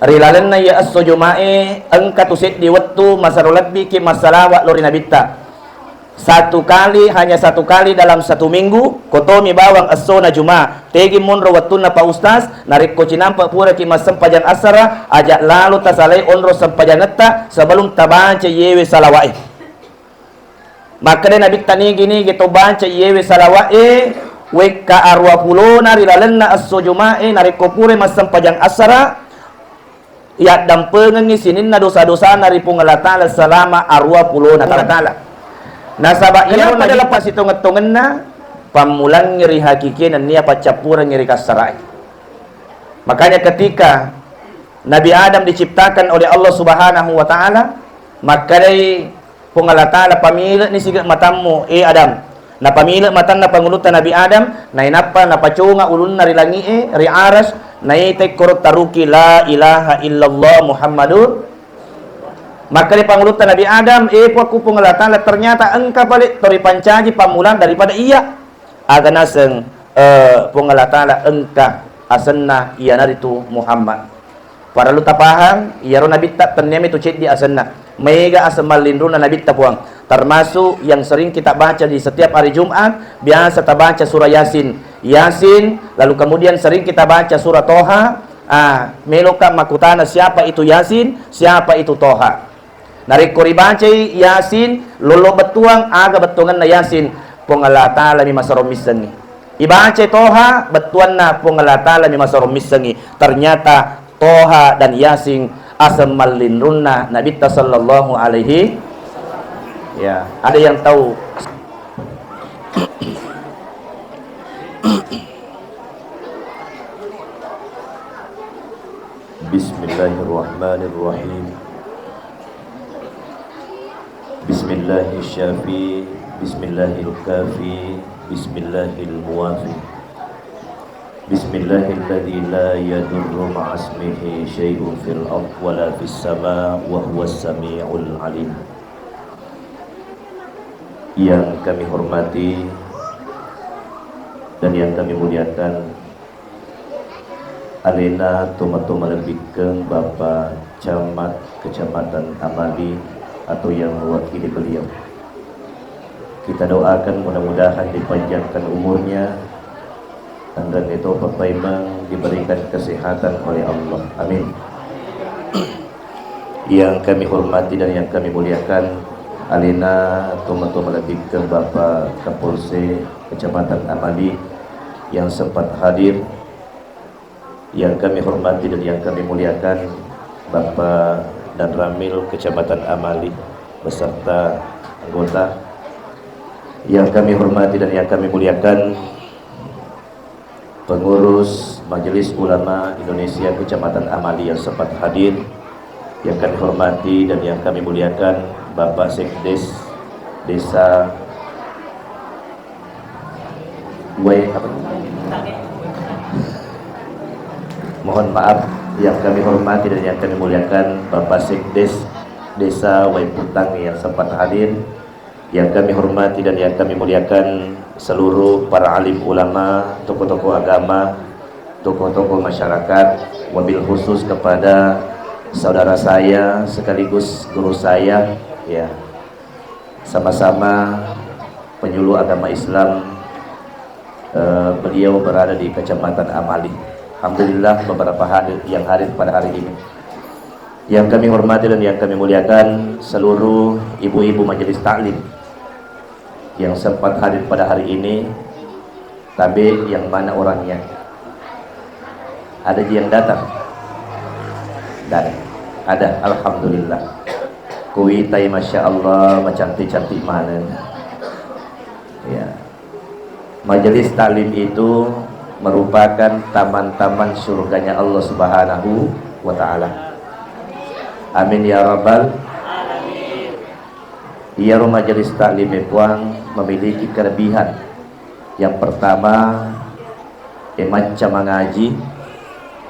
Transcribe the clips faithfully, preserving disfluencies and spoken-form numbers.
Ri lalenna iya esso Juma'e, engka tu seddi wettu masero lebbiki massalawa lao ri Nabitta. Satu kali, hanya satu kali dalam satu minggu, ko tomi bawang essona Juma. Tegi monro wettunna, Pak Ustaz? Narekko cinampe puraki massempajang assara, aja lalo tasalai onro sempajangetta sebelum tabaca iyewe salawa'e. Makkeda Nabitta, nigi-nigi to baca iyewe salawa'e wekka aruwa pulona ri lalenna esso Juma'e, narekko pura massempajang assara, yaddampengengngi sininna dosa-dosana ri Puang Allah Ta'ala selama aruwa pulona taala. Nasaba iya pada lepas sitongeng-tongenna pammulangngi ri hakiki nennia paccappurengngi ri kassarae. Makanya ketika Nabi Adam diciptakan oleh Allah Subhanahu wa Ta'ala, makkedai Puang Allah Ta'ala, "Pamile'ni sige matammu, eh Adam." Napamile matanna pangulutta Nabi Adam, nainappa napaconga ulunna ri langi'e, ri aras, naitai koro taruki la ilaha illallah Muhammadur. Makkeda pangulutta Nabi Adam, "Eh Puakku Puang Allah Ta'ala, ternyata engka pale to ripancaji pammulang daripada iya." Aga naseng, eh, Puang Allah Ta'ala engka asenna, iyanaritu Muhammad. Parellu tapahang, iyaro Nabitta tenniami tu ceddi asenna. Maega aseng mallinrunna Nabitta, Puang. Termasuk yang sering kita baca di setiap hari Jumat, biasa tabaca surah Yasin. Yasin, lalu kemudian sering kita baca surah Toha. Ah, meloka makutana siapa itu Yasin, siapa itu Toha. Narekko ribacai Yasin, lollo bettuang, aga bettuangenna Yasin? Puang Allah Ta'ala mi masero missengngi. Ibacai Toha, bettuanna Puang Allah Ta'ala mi masero missengngi. Ternyata Toha dan Yasin aseng mallinrunna Nabitta sallallahu alaihi, ya, ada yang tahu? Bismillahirrahmanirrahim. Bismillahis syafi, bismillahil kafi, bismillahil muafi. Bismillahilladzi la yadurru ma'asmihi syai'un fil ard wa la fis sama wa huwas sami'ul alim. Yang kami hormati dan yang kami muliakan, alena tomatoa malebbikkeng Bapak Camat Kecamatan Amali atau yang mewakili beliau. Kita doakan mudah-mudahan dipanjangkan umurnya, enrengnge topa paimeng diberikan kesehatan oleh Allah. Amin. Yang kami hormati dan yang kami muliakan, alena tomatoa malebbikkeng Bapak Kapolsek Kecamatan Amali yang sempat hadir, yang kami hormati dan yang kami muliakan, Bapak Danramil Kecamatan Amali beserta anggota, yang kami hormati dan yang kami muliakan, pengurus Majelis Ulama Indonesia Kecamatan Amali yang sempat hadir, yang kami hormati dan yang kami muliakan, Bapak Sekdes Desa Wai-, apa? Mohon maaf, yang kami hormati dan yang kami muliakan, Bapak Sekdes Desa Waiputang yang sempat hadir, yang kami hormati dan yang kami muliakan seluruh para alim ulama, tokoh-tokoh agama, tokoh-tokoh masyarakat, wabil khusus kepada saudara saya sekaligus guru saya, ya, sama-sama penyuluh agama Islam, eh, beliau berada di Kecamatan Amali. Alhamdulillah, beberapa hari yang hadir pada hari ini. Yang kami hormati dan yang kami muliakan seluruh ibu-ibu majelis taklim yang sempat hadir pada hari ini, tapi yang mana orangnya? Ada ji yang datang? Dan ada, alhamdulillah. Kuitai, masya Allah, macantik-cantik mana. Ya. Majelis taklim itu merupakan taman-taman surganya Allah Subhanahu wa Ta'ala. Amin ya rabbal. Iyaro majelis taklim e, Puang, memiliki kelebihan. Yang pertama, e, macca mangaji.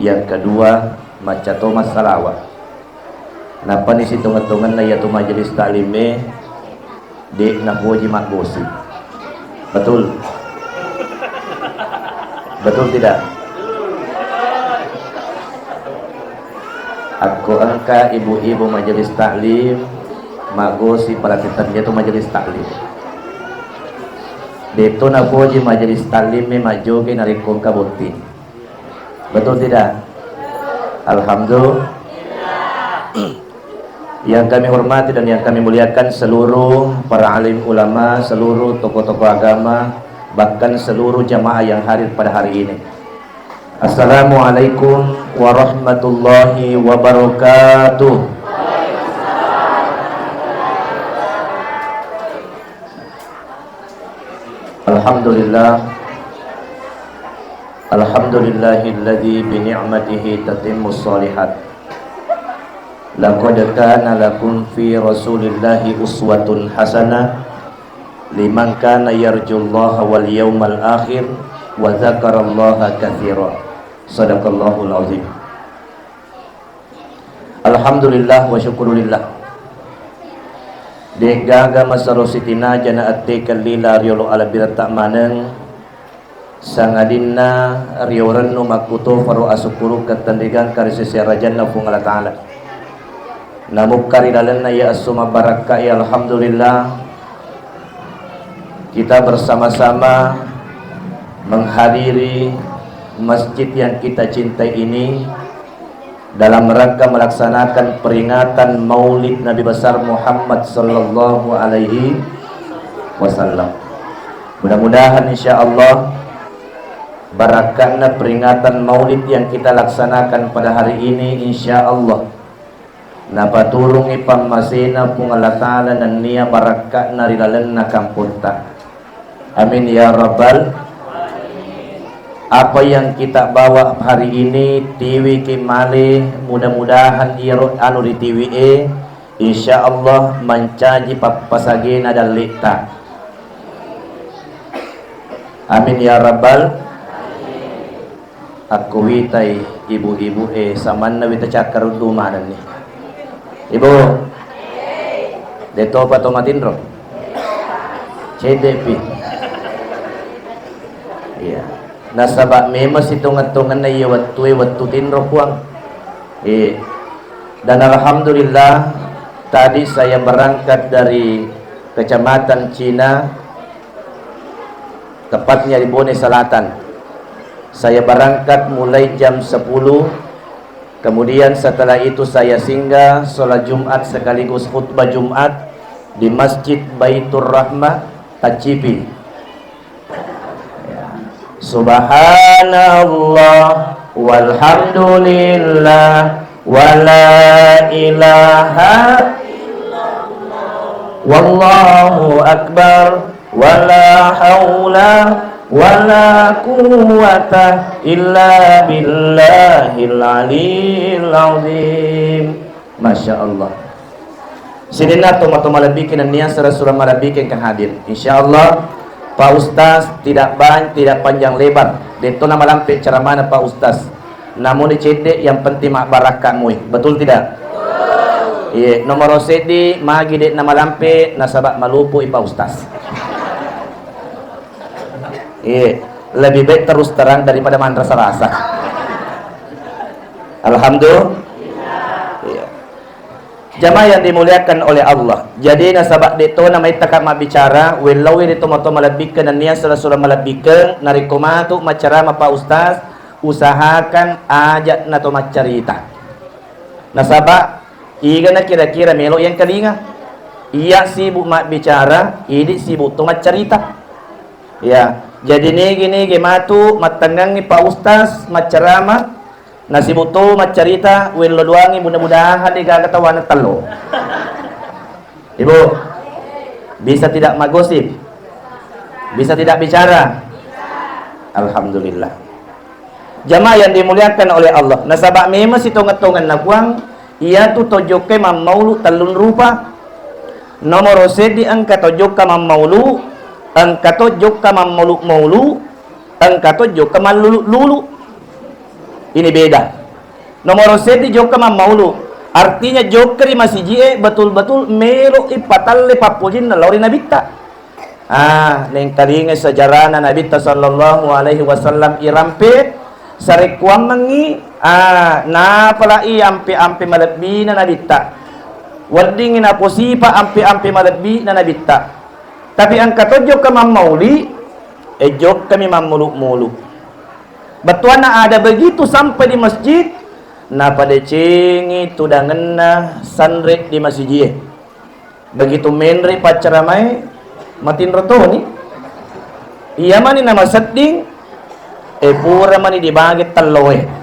Yang kedua, macca to massalawa. Nappani sitongeng-tongenna iyatu majelis taklim e, de' napoji maggosip. Betul? Betul tidak? Akko engka ibu-ibu majelis taklim, maggosi pada tettennia tu majelis taklim. De'to napoji majelis taklim e majjoge narekko engka botting. Betul tidak? Alhamdulillah. Yang kami hormati dan yang kami muliakan seluruh para alim ulama, seluruh tokoh-tokoh agama, bahkan seluruh jamaah yang hadir pada hari ini. Assalamualaikum warahmatullahi wabarakatuh. Alhamdulillah. Alhamdulillahilladzi bi ni'matihi tatimmus shalihat. Laqad kana lakum fi Rasulillahi uswatun hasanah liman kana yarjullaha wal yaumal akhir wa dzakarallaha katsira. Sadaqallahul azim. Alhamdulillah wa syukurulillah. De'gaga masero sitinaja na attekeng lila riolo alabbiretta maneng, sangadinna riorennu makkutofaro asukkurukkeng tenrigangka ri sese arajanna Puang Allah Ta'ala. Namukka ri lalenna iya esso mabbarakka iya, alhamdulillah, kita bersama-sama menghadiri masjid yang kita cintai ini dalam rangka melaksanakan peringatan Maulid Nabi Besar Muhammad sallallahu alaihi wasallam. Mudah-mudahan, insya Allah, barakka'na peringatan Maulid yang kita laksanakan pada hari ini, insya Allah, napaturungngi pammasena Puang Allah Ta'ala nennia barakka'na ri lalenna kampotta. Amin ya rabbal. Apa yang kita bawa hari ini, tiwiki male, mudah-mudahan iyaro anu ri tiwi e, insya Allah mancaji pappasagena dalle'ta. Amin ya rabbal. Akko witai ibu-ibu e, samanna wita cakkaruddu manenni. Ibu, de topa to matinro? Cedde'pi. Iya. Nasaba memang sitongeng-tongenna iya wettue wettu tinro, Puang. Eh, dan alhamdulillah, tadi saya berangkat dari Kecamatan Cina, tepatnya di Bone Selatan. Saya berangkat mulai jam sepuluh, kemudian setelah itu saya singgah sholat Jumat sekaligus khutbah Jumat di Masjid Baitur Rahmah, Tacipi. Ya. Subhanallah, walhamdulillah, wala ilaha illallah, wallahu akbar, wala haula wala quwwata illa billahil aliyil azim. Masya Allah. Sininna tomatoa malebbikeng nennia sura-sura malebbikeng engka hadir. Insya Allah, Pak Ustaz tidak banyak, tidak panjang lebar. De'to namalampe ceramana Pak Ustaz. Namuni cedde, yang penting mabbarakka mui. Betul tidak? Iya, nomor seddi, magi de' namalampe, nasaba malupu i Pak Ustaz. Iya, lebih baik terus terang daripada manrasa-rasa. Alhamdulillah. Iya. Jamaah yang dimuliakan oleh Allah. Jadi nasaba de' tona maittaka mabbicara, wellaui ri tomatoa malebbikeng nennia sura-sura malebbikeng, narekko matu maccarama Pak Ustaz, usahakan aja' nato maccarita. Nasaba igana kira-kira melo' yengkalinga. Iya sibuk mabbicara, idi' sibuk to maccarita. Ya, jadi nigi-nigi matu mattengngangngi Pak Ustaz maccarama, nasibuk to maccarita, wello doangngi, mudah-mudahan de' gaga tawana tello. Ibu, bisa tidak magosip? Bisa tidak bicara? Alhamdulillah. Jamaah yang dimuliakan oleh Allah, nasaba memang sitongeng-tongenna Puang, iyatu to jokka mammaulu tellung rupa. Nomoro seddi engka to jokka mammaulu, engka to jokka mammaulu-maulu, engka to jokka mallulu-lulu. Ini beda. Nomoro seddi jokka mammaulu, artinya jokka ri masiji'e betul-betul melo' ipatalle pappojinna lao ri Nabitta. Ah, nengkalingai sejarahna Nabitta sallallahu alaihi wasallam irampe, sarekkuammengngi Ah, napalai ampe-ampe malebbina nabitta. Weddingngi naposipa ampe-ampe malebbina nabitta. Tapi engka to jokka mammauli, eh, jokkami mammulu-mulu. Bettuanna ada begitu sampai di masjid, napadecengi tudangenna sanre di masijie. Begitu menre paccaramae, matinro toni. Iya mani namasedding, eh, pura mani dibage telloe.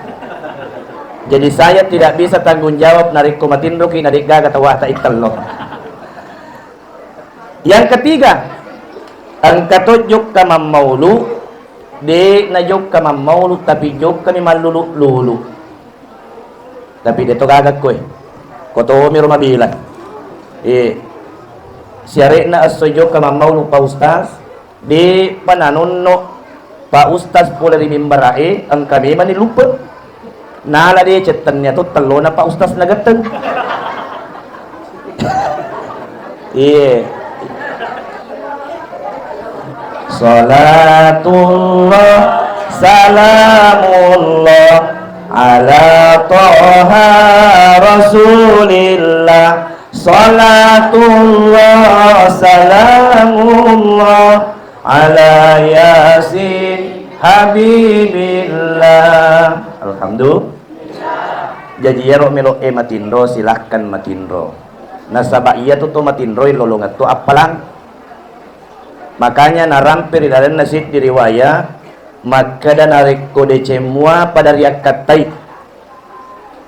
Jadi saya tidak bisa tanggung jawab narekko matinroki nade'gaga tawata ittello. Yang ketiga, engka to jokka mammaulu, de' na jokka mammaulu, tapi jokkami mallulu-lulu. Tapi de' to gaga koe. Ko tomiro mabilang. Eh, siare'na esso jokka mammaulu Pak Ustaz, de'pa nanonno Pak Ustaz pole ri mimbarae, engka memani luppe. Nala deceng tennia to tellona Pak Ustaz nagetteng. Iye. Salatullah, salamullah, ala Toha Rasulillah. Salatullah, salamullah, ala Yasin Habibillah. Alhamdulillah. Jaji iyaro melo'e matinro, silahkan matinro. Nasaba iyatu to matinroi lolongeng to appalang. Makanya narampe ri lalenna siddi riwaya, makkeda narekko deceng mua pada riakkattai.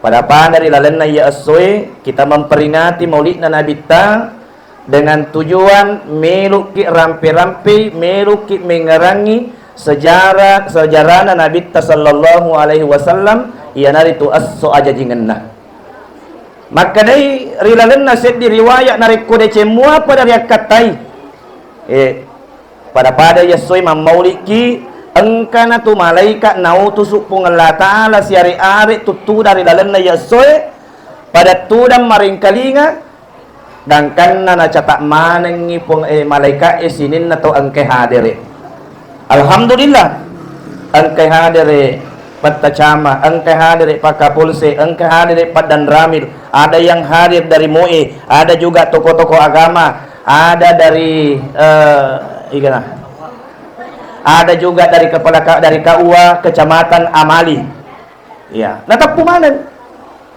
Pada-pada ri lalenna iya essoe, kita memperingati maulidna Nabitta dengan tujuan melokki rampe-rampei, melokki mengerangi sejarah, sejarahna Nabitta sallallahu alaihi wasallam, iyanaritu esso ajajingenna. Makkedai ri lalenna seddi riwaya, narekko deceng mua pada riakkattai, eh, pada-pada iya essoe mammaulikki, engkana tu malaika nautusu Puang Allah Ta'ala siare-are tuttudang ri lalenna iya essoe, pada tudang maringkalinga, gangkanna nacata manengngi Puang, eh, malaika'e sininna tau engkae hadere. Alhamdulillah, engkae hadere Pattacama, engkae hadere Pak Kapolsek, engkae hadere Pak Danramil, ada yang hadir dari MUI, ada juga tokoh-tokoh agama, ada dari, eh, igana, ada juga dari kepala ka-, dari K U A Kecamatan Amali. Iya, nateppu maneng.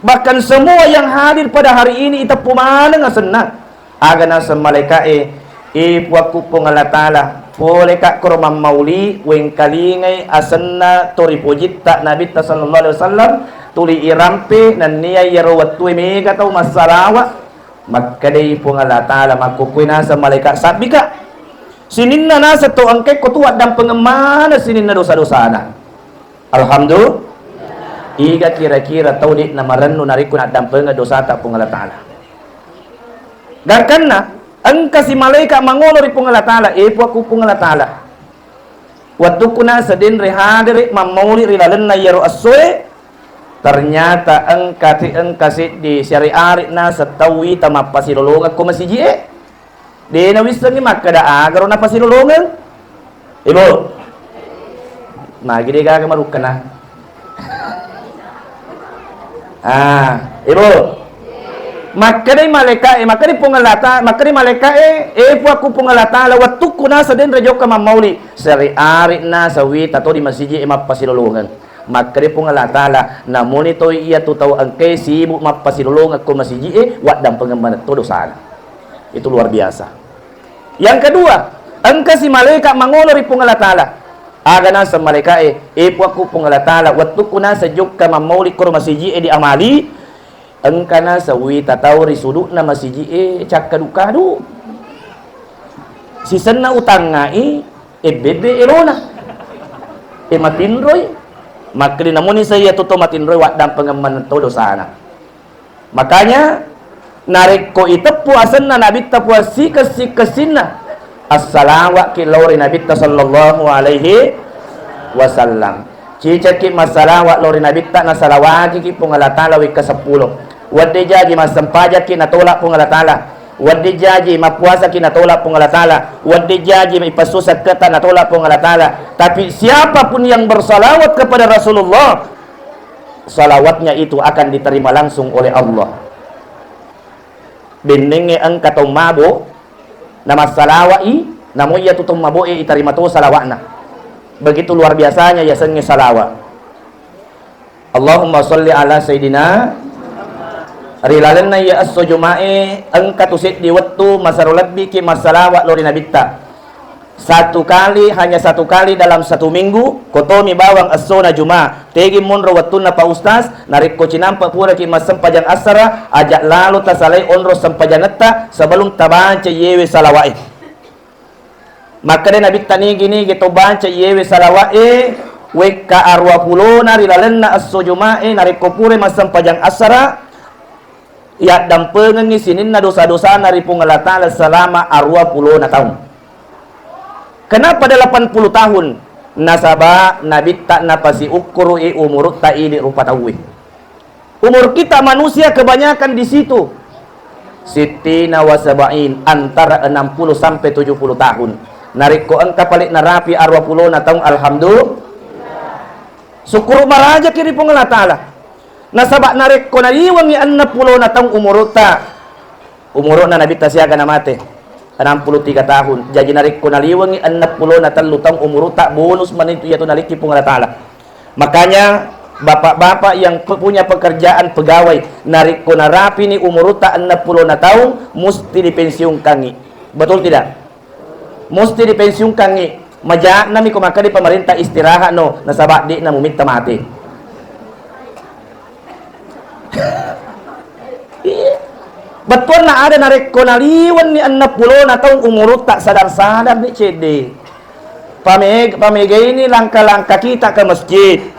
Bahkan semua yang hadir pada hari ini iteppu maneng asenna. Aga naseng malaika'e, "E Puakku Puang Allah Ta'ala, poleka koro mammauli, wengkalingai asenna to ripojitta Nabitta sallallahu alaihi wasallam, tuli irampe, nennia iyaro wettue mega tau massalawa." Makkedai Puang Allah Ta'ala, makkukue naseng malaika, "Sabbika. Sininna naseng to engkae ko tu addampengeng maneng sininna dosa-dosana." Alhamdulillah. Iga kira-kira tau de'na marennu narekko naddampengeng dosata Puang Allah Ta'ala? Gangkanna, engkasi malaika mangolo ri Puang Allah Ta'ala, "E Puakku Puang Allah Ta'ala, wettukku naseng denre hadere mammauli ri lalenna iyaro essoe, ternyata engka ti-, engka seddi siare-are naseng tau wita mappasilolongeng ko masiji'e." De' nawissengngi makkeda agaro napasilolongeng. Ibu. Magi de' gaga marukkana. Ah, Ibu. Makkedai malaika'e, makkedai Puang Allah Ta-, makkedai malaika'e, "E Puakku Puang Allah Ta'ala, wettukku naseng denre jokka mammauli, siare-are naseng wita to di masiji'e mappasilolongeng." Makkedai Puang Allah Ta'ala, "Namuni toi iyatu tau engkae sibuk mappasilolongeng ko masiji'e, waddampengeng maneng to dosana." Itu luar biasa. Yang kedua, engkasi malaika mangolo ri Puang Allah Ta'ala. Aga naseng malaika'e, "E Puakku Puang Allah Ta'ala, wettukku naseng jokka mammauli koro masiji'e di Amali, engka naseng wita tau ri sudu'na masiji'e cakkadu-kadu. Sisenna utangngai, ebbebbe elona. E matinroi." Makkeda, "Namuni sai iyatu to matinroi, waddampengeng maneng to dosana." Makanya, narekko iteppu asenna Nabitta Puang sikessi-kessinna, assalawa'ki lao ri Nabitta sallallahu alaihi wasallam. Cicekki massalawa lao ri Nabitta, nasalawakiki Puang Allah Ta'ala wekka seppulo. Wedding jaji massempajakki, natola Puang Allah Ta'ala. Wedding jaji mappuasaki, natola Puang Allah Ta'ala. Wedding jaji ipessu sekketa, natola Puang Allah Ta'ala. Tapi siapapun yang bersalawat kepada Rasulullah, salawatnya itu akan diterima langsung oleh Allah. Bennengnge engka tau mabo, namassalawai, namo iyatu tau maboe itarima to salawatna. Begitu luar biasanya yasengnge salawat. Allahumma sholli ala sayyidina. Ri lalenna iya esso Jumae, engka tu seddi wettu masero lebbiki massalawat lao ri Nabitta. Satu kali, hanya satu kali dalam satu minggu, kotomi bawang essona Juma. Tegi monro wettunna Pak Ustaz, narekko cinampe puraki massempajang assara, aja lalo tasalai onro sempajangetta sebelum tabaca iyewe salawa'e. Makkeda Nabitta, nigi-nigi to baca iyewe salawa'e wekka arua pulona ri lalenna esso Juma'e, narekko pura massempajang assara, yaddampengengngi sininna dosa-dosana ri Puang Allah Ta'ala selama arua pulona taung. Kenapa delapan puluh tahun? Nasaba Nabitta napasiukkuru'i umurutta idi rupa tauwe. Umur kita manusia kebanyakan di situ. Sittina wa sab'in, antara enam puluh sampai tujuh puluh tahun. Narekko engka pale narapi arua pulona taung, alhamdulillah. Sukkuru marajaki ri Puang Allah Ta'ala. Nasaba narekko naliwengngi enneng pulona taung umurutta, umuru'na Nabitta siaga namate, enam puluh tiga tahun. Jaji narekko naliwengngi enneng pulona tellu taung umurutta, bonus mani tu iyatu nalikki Puang Allah Ta'ala. Makanya bapak-bapak yang pe-, punya pekerjaan pegawai, narekko narapini umurutta enneng pulona taung, musti dipensiunkangi. Betul tidak? Musti dipensiunkangngi. Maja'nami ko makkeda pemerintah istirahat no, nasaba de'na mumitta mate. Iya. Bettuanna ada narekko naliwenni enneng pulona taung umurutta, sadar-sadar ni cedde. Pame-, pamegaini langka-langka kita ke masjid.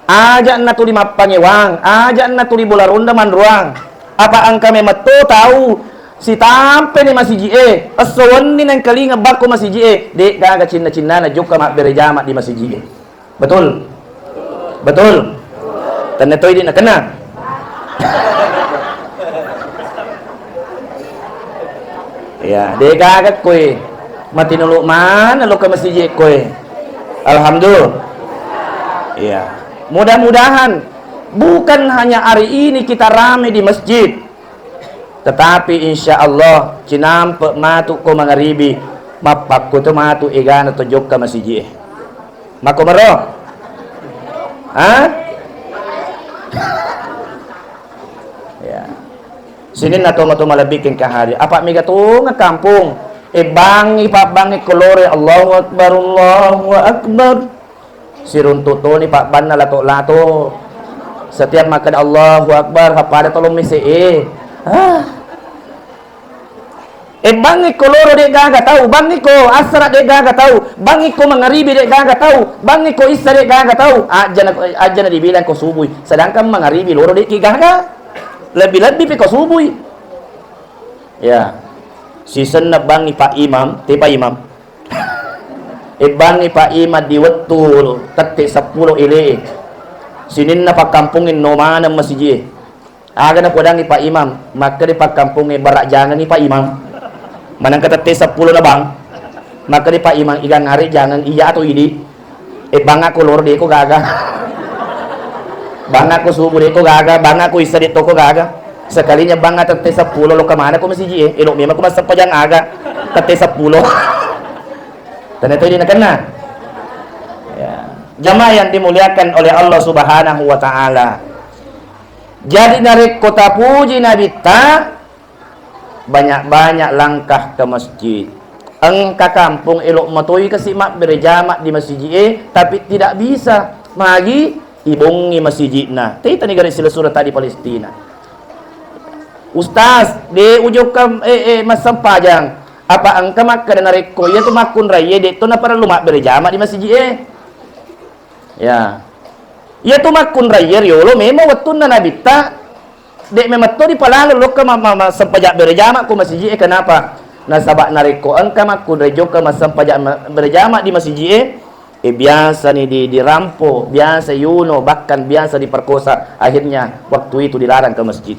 Aja natuli mappangewang, aja natuli bola ronda manruang. Apa engka memetto tau sitampeni masiji'e, esso wenni nengkalinga bakko masiji'e, de' gaga cinna-cinnana jokka mabbere jama di masiji'e. Betul? Betul? Tenna toi di nakenna. Ya, de' gaga koe. Matinulu mana lo ke masjid koe. Alhamdulillah. Ya. Mudah-mudahan bukan hanya hari ini kita rame di masjid. Tetapi insya Allah cinampe matu ko mangaribi, mappakko to matu egana to jokka masijie. Makko mero? Ha? Ya. Sininna tomatoa malebbi kengka hari. Apa mega tonga kampung. E bangi, pabbangi kolore, Allahu Akbar, Allahu Akbar. Siruntu toni pabbanna lato-lato. Setiap makan Allahu Akbar, ha pada tolong mese e. Ah. E bangi ko loro de' gaga tau, bangi ko assara de' gaga tau, bangi ko mangaribi de' gaga tau, bangi ko issa de' gaga tau, ajjana, ajjana dibilang ko subui, sedangkan mangaribi loro de' ki gaga, lebbi-lebbi pi ko subui. Ya, sisenna bangi Pak Imam, te Pak Imam. E bangi Pak Imam di wettu tette seppulo ele. Sininna pakkampungnge no maneng masijie. Aga napodangngi Pak Imam, makkeda pakkampungnge, "Bara jangengngi Pak Imam. Manengka tette seppulo na bang." Makkeda Pak Imam, "Igang are jangeng iya atau idi? E bangako loro deko gaga. Bangako subuh deko gaga, bangako issa de toko gaga. Sekalinya banga tette seppulo lo kemana ko masiji e? Elo memang ko massempajang aga. Tette seppulo." Ternyata ini nakenna. Ya. Jamaah yang dimuliakan oleh Allah Subhanahu wa Ta'ala. Jadi narekko tapuji Nabitta, banyak-banyak langkah ke masjid. Engka kampung elok matoi kasi mabbere jama di masiji e, tapi tidak bisa. Magi ibongi masijina. Teta ni gare silessureng tadi Palestina. Ustaz, de ujokka eh, eh, massempajang. Apa engka makkeda narekko iya tu makkunrai e, de to naparellu mabbere jama di masiji e. Ya. Iya tu makkunrai e riolo memang wettunna Nabitta, de memang to dipalalo lokka ma-, ma-, massempajang berjama ko masiji e. Kenapa? Nasaba narekko engka makkunrai jokka massempajang ma-, berjama di masiji e, e biasa ni di, dirampo, biasa yuno, bahkan biasa diperkosa. Akhirnya waktu itu dilarang ke masjid.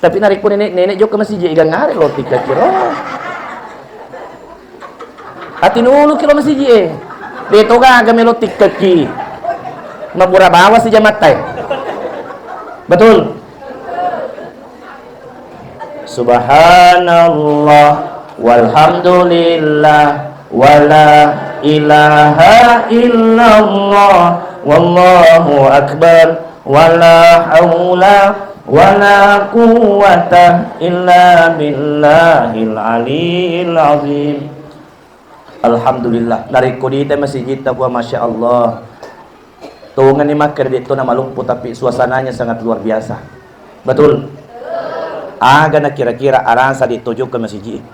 Tapi narekko nenek-nenek jokka masiji e, gangare lo tikkaki ro. Ati nulu ki lo masiji e. De to gaga melo tikkaki. Mabura bawa si jamatta e. Betul? Subhanallah, walhamdulillah, wala ilaha illallah, wallahu akbar, wala haula wala quwwata illa billahil aliyil azim. Alhamdulillah, narekko diita masijitta, Puang, masya Allah. Tongengni makkeda de'to namaloppo, tapi suasananya sangat luar biasa. Betul? Aga na kira-kira arasa de'to jokka masiji?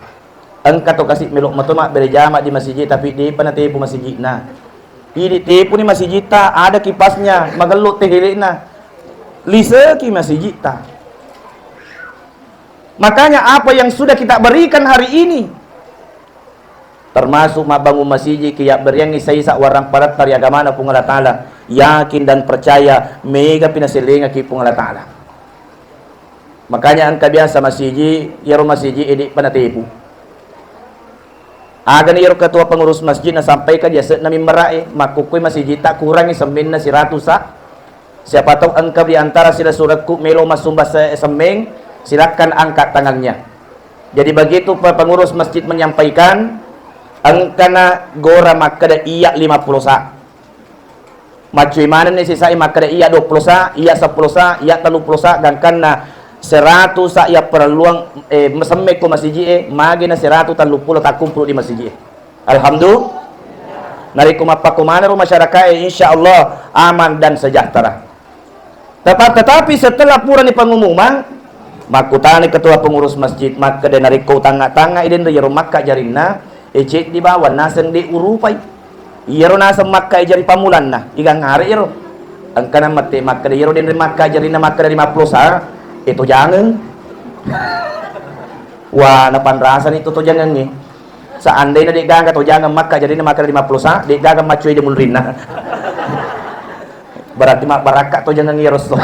Engka to kasi melo mato mabbere jama di masiji, tapi de'pa natepu masiji'na. Idi tepuni masijitta, ada kipasnya, magello tehele'na. Liseki masijitta. Makanya apa yang sudah kita berikan hari ini, termasuk mabbangun masiji, kiyabberiangngi saisa warang paretta ri agamana Puang Allah Ta'ala, yakin dan percaya mega pi nasellengaki Puang Allah Ta'ala. Makanya engka biasa masiji, iyaro masiji e de'pa natepu. Agani iyaro ketua pengurus masjid nasampaikan yase'na mimbara'e, makkukkue masijitta kurangi semmenna siratu sa. Siapa tahu engka di antara sila surekku melo massumbang se-, semmeng, silakan angkat tangannya. Jadi begitu pe-, pengurus masjid menyampaikan, engkana gora makkeda iya lima puluh sa. Maccui manenni sisai makkeda iya dua puluh sa, iya seppulo sa, iya tellu puluh sa, gangkanna seratu sa iya parelluang, eh, semme ko masiji e, magi na seratu tellu puluh takkumpulu di masiji e. Alhamdulillah. Narekko mappakko manero masyarakat e, insya Allah aman dan sejahtera. Teta-, tetapi setelah purani pengumuman, makkutani ketua pengurus masjid, makkeda, "Narekko utangnga-tangnga i denre iyaro makka jarinna, e, ceddi bawang naseng de urupai. Iyaro naseng makka e jari pammulanna, igang are iyaro." Engkana mette makkeda, "Iyaro denre makka jarinna makkeda lima puluh sa, e, tojangeng." Wah, napanrasani to tojangengnge. Seandainya de'gaga tojangeng makka jarinna makkeda lima puluh sa, de'gaga maccoi de munrinna. Berarti mabbarakka tojangeng iyaro esso.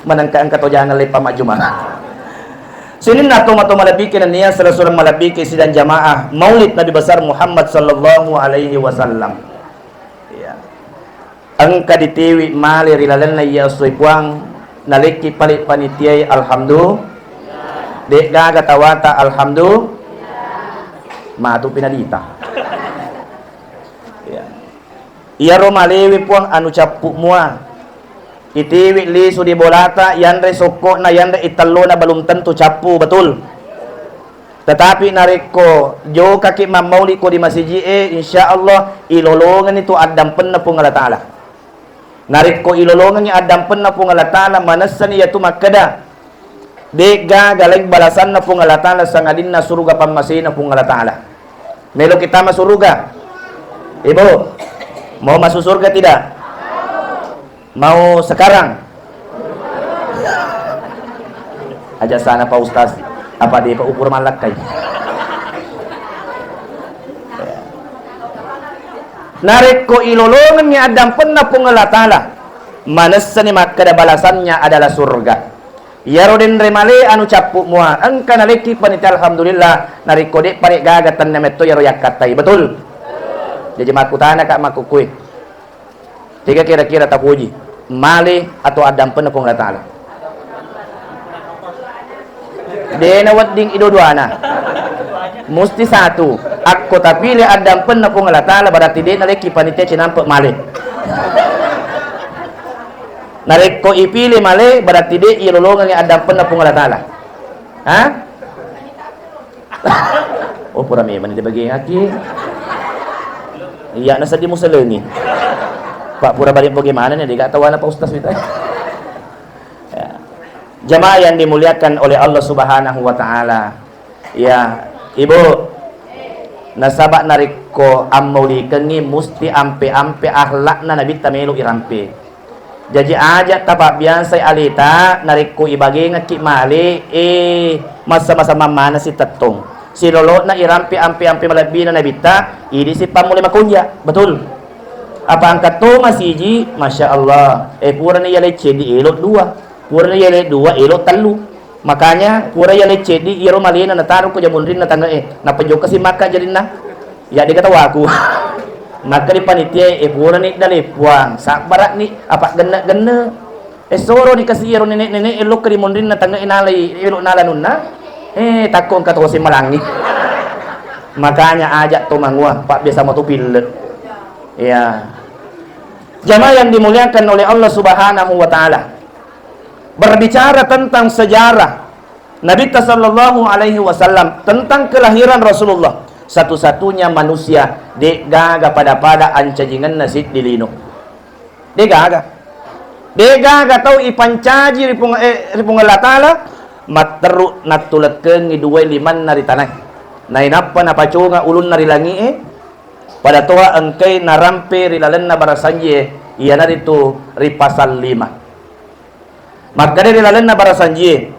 Manengka engka tojangeng leppa majjuma. Sininna tomatoa malebbiki nennia sura-sura malebbiki sidang jamaah Maulid Nabi Besar Muhammad sallallahu alaihi wasallam. Iya. Engka ditiwi male ri lalenna iya essoe Puang, nalekki pale panitiae, alhamdulillah. De'gaga tawata, alhamdulillah. Matu pinadita. Iya. Iyaro malewe Puang anu cappu mua. Itiwi lisu di bolata, yanre sokko'na, yanre itellona belum tentu cappu, betul? Tetapi narekko jokaki mammaulid ko di masiji e, insya Allah ilolongenni tu addampenna Puang Allah Ta'ala. Narekko ilolongengngi addampenna Puang Allah Ta'ala, manessani iyatu makkeda, de'gaga laing balasanna Puang Allah Ta'ala sangadinna suruga pammasena Puang Allah Ta'ala. Melo kita ma suruga? Ibu, mau masuk surga tidak? Mau sekarang? Aja sana Pak Ustaz, apa dia Pak ukur malakkai? Narekko ilolongengngi addampenna Puang Allah Ta'ala, manessani makkeda balasannya adalah surga. Iyaro denre male anu cappu mua, engka nalekki panitia, alhamdulillah, narekko de'pa de'gaga tennia metto iyaro yakkattai. Betul? Jaji makkutana ka makkukkue. Tega kira-kira tapoji, male atau addampenna Puang Allah Ta'ala? De' nawedding ido-duana. Musti satu. Akko tapile addampenna Puang Allah Ta'ala, berarti de' nalekki panitia cinampe' male. Narekko ipile male, berarti de' ilolongengngi addampenna Puang Allah Ta'ala. Ha? Oh, pura memang dibagi haki. Iya, naseddi muselengi. Pak, pura balik bagaimana nih? De'ga tawana Pak Ustaz mita. Ya. Jamaah yang dimuliakan oleh Allah Subhanahu wa Ta'ala. Ya, Ibu. Nasaba narekko ammaulikengngi, musti ampe-ampe akhlakna Nabitta melo irampe. Jaji, aja tapabbiasai aleta, narekko ibagengekki male, eh, masa-masa mammanasi tettong. Silolo'na irampe ampe-ampe malebbina Nabitta, idi si pammula makonja. Betul? Apa angka to masiji, masya Allah. Eh, purani yaleng ceddi, elo dua. Purani yaleng dua, elo tellu. Makanya, pura yaleng ceddi, iyaro malena nataro ko jamunrinna tange'e. Nappa jokka si makka jarinna. Ya, de' katawaku. Makka di panitia, eh, purani dale Puang, sabbara'ni, apa genne-genne. Essoro dikasi iyaro nenek-nenek e lokka ri monrinna tengnga e nalai, elo nala anunna. Eh, takko engka tosi malangi. Makanya aja to mangua, pabbiasa matu pille. Ya. Jamaah yang dimuliakan oleh Allah Subhanahu wa Ta'ala. Berbicara tentang sejarah Nabitta sallallahu alaihi wasallam, tentang kelahiran Rasulullah, satu-satunya manusia de' gaga pada-pada ancajingenna siddi lino. De' gaga. De' gaga tau ipancaji ri Puang, eh, ri Puang Allah Ta'ala, matteru nattulekkengi duwai limanna ri tanae. Nainappa napaconga ulunna ri langi'e, pada toha engkai narampe ri lalenna barasanjie, iyanaritu ri pasal lima. Makkeda ri lalenna barasanjie,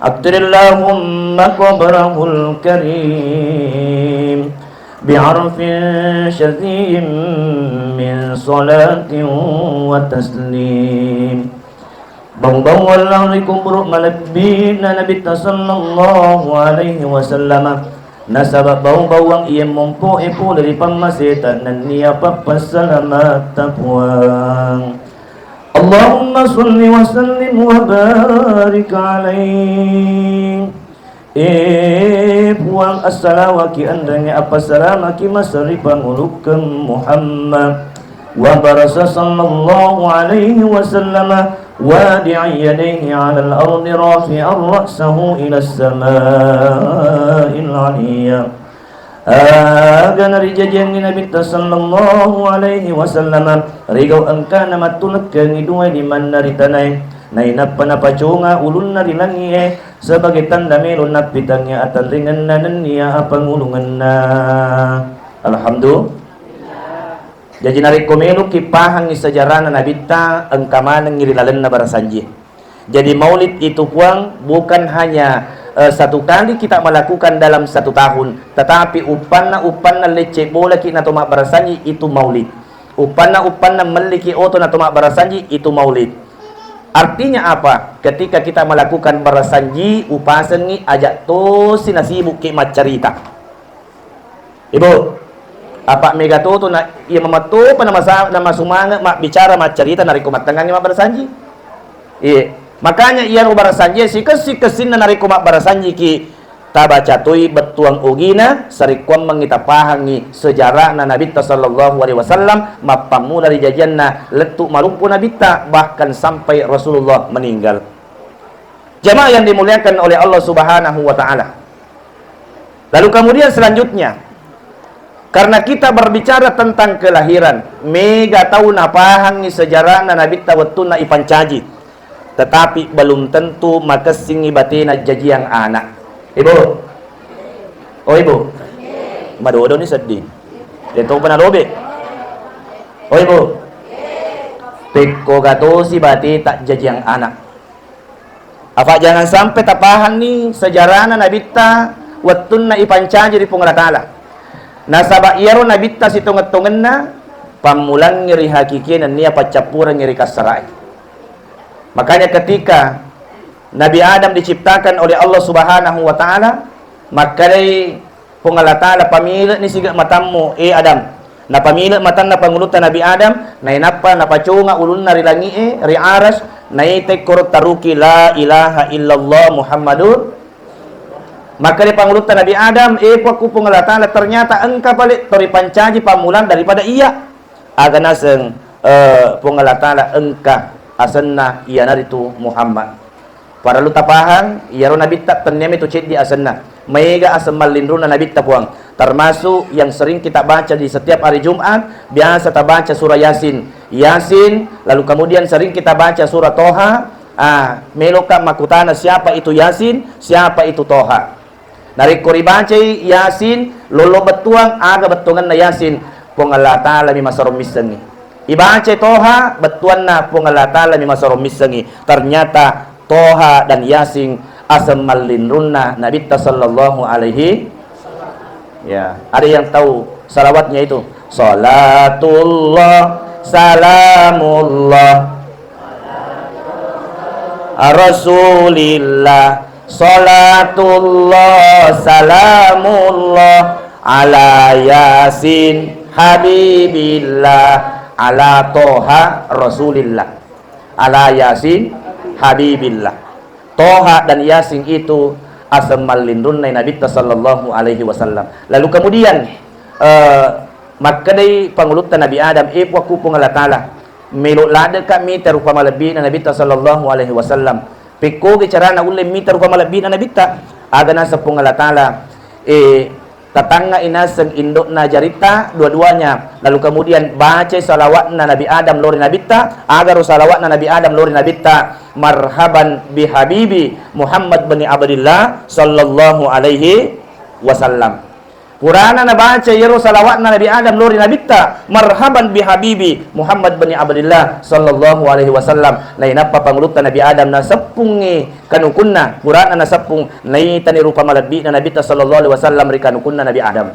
"Attirillahumma qabrahul karim bi'arfin syadzin min salatin wa taslim." Bau-bauwellang ri kuburu malebbina Nabitta sallallahu alaihi wasallam, nasaba bau-bauwang iye mompo'e pole ri pammaseta nennia pappasalamatta Puang. Allahumma salli wa sallim wa barik alaih. Eh, Puang, assalawaki enrengnge appasalamaki maseri pangulukkeng Muhammad wa barasa sallallahu alaihi wasallam, wadi'a yadaihi alal ardi rafi'an ra'sahu ila sama'il aliyah. Aga narijajiangngi Nabitta sallallahu alaihi wasallam, rigau engkana mattulekkengi duwai limanna ri tanae, nainappa napaconga ulunna ri langi'e sebagai tanda melo nappitangngi atanringenna nennia apangulungenna. Alhamdulillah. Jaji narekko meloki pahangngi sejarana Nabitta, engka manengngi ri lalenna barasanjie. Jadi maulid itu, Puang, bukan hanya, eh, satu kali kita melakukan dalam satu tahun, tetapi uppanna-uppanna lecce bolaki nato mabbarasanji itu maulid. Uppanna-uppanna melliki oto nato mabbarasanji itu maulid. Artinya apa? Ketika kita melakukan barasanji, upasengngi ajak tosi nasibukki maccarita. Ibu, apa mega toto na iya mamattopa na masa-, na masumanga mabbicara maccarita narekko mattengngangngi mabbarasanji. Iye. Makanya iyaro barasanji sikessi-kessinna narekko mabbarasanjiki, tabaca toi bettuang ogina, sarekkuammengngi tapahangngi sejarahna Nabitta sallallahu alaihi wasallam, mappammula ri jajianna lettu maloppo Nabitta, bahkan sampai Rasulullah meninggal. Jamaah yang dimuliakan oleh Allah Subhanahu wa Ta'ala. Lalu kemudian selanjutnya, karena kita berbicara tentang kelahiran, mega tau napahangngi sejarahna Nabitta wettunna ipancaji, tetapi belum tentu makessingngi batena jajiang anak. Ibu? Oh, Ibu? Madodoni seddi. Deto pernah lobe? Oh, Ibu? Pekko gatosi bateta jajiang anak. Apa jangan sampai tapahanni sejarahna Nabitta wettunna ipancaji ri Puang Allah Ta'ala. Nasaba iyaro Nabitta sitongeng-tongenna pammulangngi ri hakikie nennia paccappurengngi ri kassarae. Makanya ketika Nabi Adam diciptakan oleh Allah Subhanahu wa Ta'ala, makkedai Puang Allah Ta'ala, "Pamile'ni siga matammu, eh Adam." Napamile matanna pangulutta Nabi Adam, nainappa napaconga ulunna ri langi'e, ri aras, naitai koro taruki, "La ilaha illallah Muhammadur." Makkeda pangulutta Nabi Adam, "Eh, Puakku Puang Allah Ta'ala, ternyata engka pale toripancaji pammulang daripada iya." Aga naseng, eh, Puang Allah Ta'ala engka asenna, iyanaritu Muhammad. Parellu tapahang, iyaro Nabitta tenniami tu ceddi asenna. Maega aseng mallinrunna Nabitta, Puang. Termasuk yang sering kita baca di setiap hari Jumat, biasa tabaca surah Yasin. Yasin, lalu kemudian sering kita baca surah Toha. Ah, meloka makutana siapa itu Yasin, siapa itu Toha. Narekko ribacai Yasin, lollo bettuang, aga bettuangenna Yasin? Puang Allah Ta'ala mi masero missengngi. Ibacai Toha, bettuanna Puang Allah Ta'ala mi masero missengngi. Ternyata Toha dan Yasin aseng mallinrunna Nabitta sallallahu alaihi. Ya, ada yang tahu salawatnya itu? Salatullah, salamullah. Rasulillah, salatullah, salamullah, ala Yasin, Habibillah, ala Toha, Rasulillah. ala Yasin habibillah. Toha dan Yasin itu aseng mallinrunna Nabitta sallallahu alaihi wasallam. Lalu kemudian, eh, makkedai pangulutta Nabi Adam, "E Puakku Puang Allah Ta'ala, melo ladeka mita rupa malebbi'na Nabitta sallallahu alaihi wasallam. Pekkogi carana ulle mita rupa malebbi'na Nabitta?" Aga naseng Puang Allah Ta'ala, eh, tatangngai naseng indo'na jaritta dua-duanya, lalu kemudian bacai salawatna Nabi Adam lao ri Nabitta. Agaro salawatna Nabi Adam lao ri Nabitta? "Marhaban bihabibi Muhammad bin Abdillah sallallahu alaihi wasallam." Purana nabaca iyaro salawatna Nabi Adam lao ri Nabitta, "Marhaban bihabibi Muhammad bin Abdillah sallallahu alaihi wasallam." Nainappa pangulutta Nabi Adam naseppungngi kanukunna, purana naseppung, naitani rupa malebbi'na Nabitta sallallahu alaihi wasallam ri kanukunna Nabi Adam.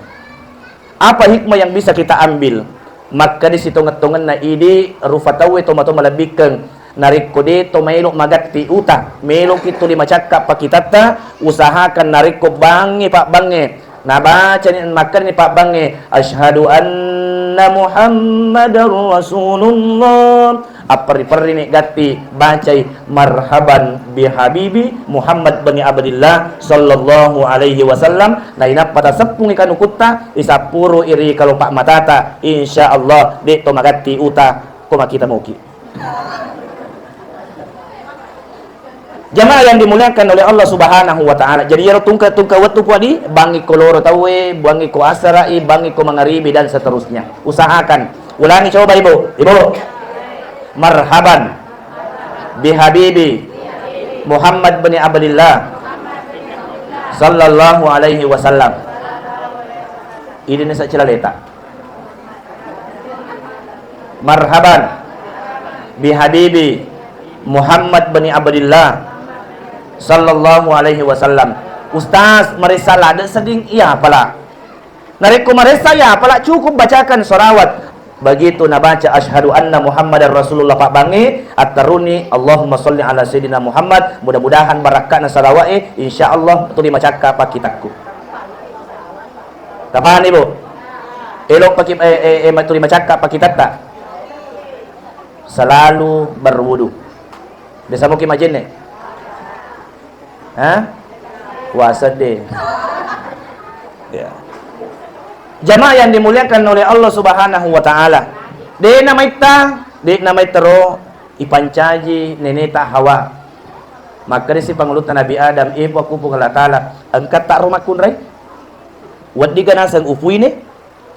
Apa hikmah yang bisa kita ambil? Makkeda sitongeng-tongenna idi rufa tauwe tomatoa malebbikkeng. Narekko de to maelo magatti uta, meloki tuli macakka pakitatta, usahakan narekko bangnge pabbangnge, nabacani, makkedani pabbangnge, "Asyhadu anna Muhammadar Rasulullah." Apperri-perrini gatti, bacai, "Marhaban bihabibi Muhammad bani Abdillah sallallahu alaihi wasallam." Nainappa taseppungi kanukutta, isappurui ri kalopa matata, insya Allah de to magatti uta ko makita moki. Jamaah yang dimuliakan oleh Allah Subhanahu wa Ta'ala. Jadi, iyaro tungke-tungke wettu puadi, bangi ko loro tauwe, bangi ko asara'i, bangi ko mangaribi, dan seterusnya. Usahakan. Ulangi coba, Ibu. Ibu. Marhaban bihabibi Muhammad bin Abdillah sallallahu alaihi wasallam. Ini nih saya celaleta. Marhaban bihabibi Muhammad bin Abdillah sallallahu alaihi wasallam. Ustaz, maressa ladde sedding, iya pala. Narekko maressa, iya pala, cukup bacakan salawat. Begitu nabaca asyhadu anna Muhammadar Rasulullah pabbangnge, atteruni Allahumma sholli ala sayyidina Muhammad, mudah-mudahan barakka'na salawa'e, insya Allah tuli macakka pakkitakku. Tapahani, Bu? Elo paki-, eh, eh, eh, tuli macakka pakkitatta. Selalu berwudu. Biasa moki majenne? Hah? Puasa deh. Ya. Jamaah yang dimuliakan oleh Allah Subhanahu wa Ta'ala. De namaitta, de namaitta ro ipancaji neneta Hawa. Makkedasi pangulutta Nabi Adam, "E Puakku Puang Allah Ta'ala, engka ta ro makkunrai? Weddiga naseng upuine?"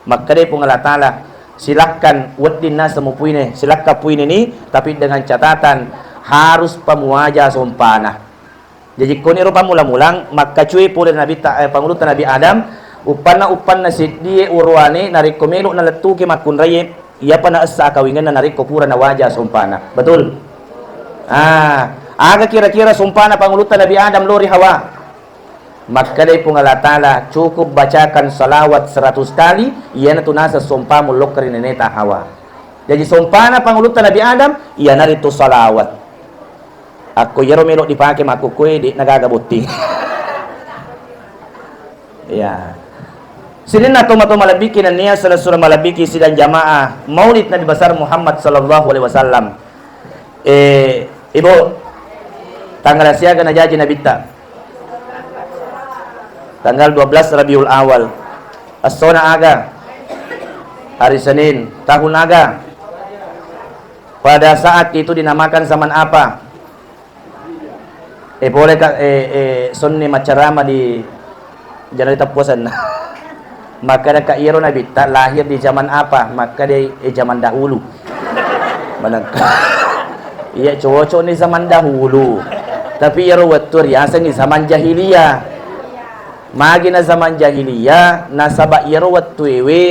Makkedai Puang Allah Ta'ala, "Silakkan wedding naseng mupuine, silakkan puineni, tapi dengan catatan harus pamuaja sompana." Jaji koniro pammula-mulang makkacue pole Nabi ta-, eh, pangulutta Nabi Adam, uppanna-uppanna seddie uruane narekko melo nalettuki makkunraie, iyapa naessa akawingenna narekko pura nawaja sompana. Betul? Ah, aga kira-kira sompana pangulutta Nabi Adam lao ri Hawa? Makkedai Puang Allah Ta'ala, "Cukup bacakan salawat seratus kali, iyanatu naseng sompamu lokka ri neneta Hawa." Jaji sompana pangulutta Nabi Adam, iyanaritu salawat. Akko iyaro melo dipake makkukue, de'na gaga botting. Ya. Sininna tomatoa malebbiki nennia sura-sura malebbiki sidang jamaah Maulid Nabi Besar Muhammad sallallahu alaihi wasallam. Eh, Ibu, tanggal siaga najaji Nabitta? Tanggal dua belas Rabiul Awal. Essona aga? Hari Senin. Tahun aga? Pada saat itu dinamakan zaman apa? Eh, boleh, Kak, eh, eh, sonni maccarama di Januari tappuasanna. Makkedaka iyaro Nabitta lahir di zaman apa? Makkedai, eh, zaman dahulu. Maneng. Iya, cocok ni zaman dahulu. Tapi iyaro wettu riasengngi zaman jahiliyah. Magi na zaman jahiliyah, nasaba iyaro wettuewe,